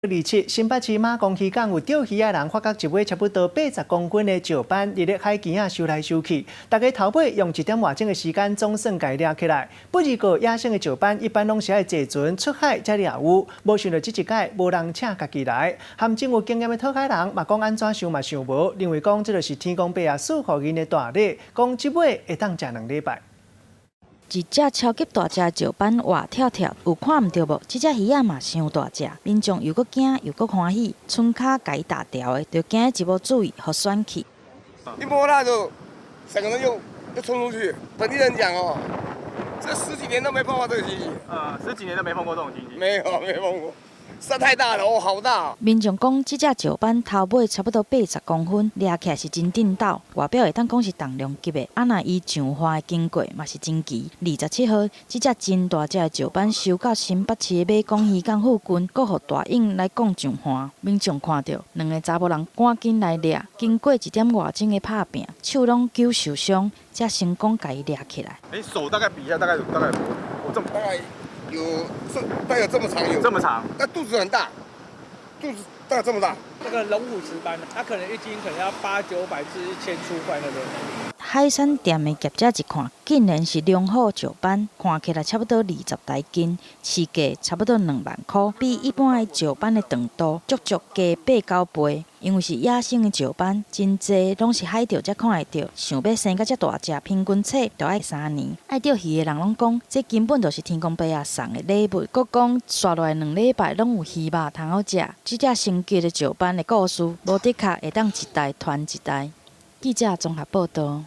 27，新北市馬公漁港有釣魚仔人發覺一尾差不多80公斤的石斑，佇咧海墘仔游來游去。大家頭尾用一點外鐘的時間，總算共掠起來。不過野生的石斑一般攏是愛坐船出海才掠有，無想著這一擺無人請家己來。含真有經驗的討海人嘛講按怎想嘛想無，認為講這就是天公伯仔賜予𪜶的大禮，講這尾會當食2禮拜。一隻超級大隻的石斑活跳跳，有看毋著無？這隻魚仔嘛傷大隻，民眾又閣驚又閣歡喜，伸跤共伊踏牢的，就驚一無注意，予選去。一摸它就整個人又衝出去。本地人講哦，這十幾年都沒碰過這個情形。十幾年都沒碰過這種情形。沒有，沒碰過。實在太大了，哦，好大！民眾講，這隻石斑頭尾差不多80公分，掠起來是真顛倒，外表會當講是重量級的。啊，若伊上岸的經過嘛是真奇。27號，這隻真大隻的石斑收到新北市的馬公漁港附近，閣予大湧來講上岸。民眾看著兩个查埔人趕緊來掠，經過一點外鐘的拍拚，手攏揪受傷，才成功共伊掠起來。你手大概比一下，大概有大概有我這麼大概有這大概有這麼長有。這麼長？那肚子很大，肚子大概這麼大。那個龍虎石斑，它可能一斤可能要八九百至1000出塊那邊。海產店的業者一看，竟然是龍虎石斑，看起來差不多20台斤，市價差不多2萬箍，比一般的石斑的長度足足加八九倍。因為是野生的石斑，真濟攏是海釣才看會著，想欲生甲遮大隻，平均歲著愛3年。愛釣魚的人攏講，這根本就是天公伯仔送的禮物。閣講，紲落來2禮拜攏有魚肉通好食。這隻升級的石斑的故事，無的確會當一代傳一代。記者綜合報導。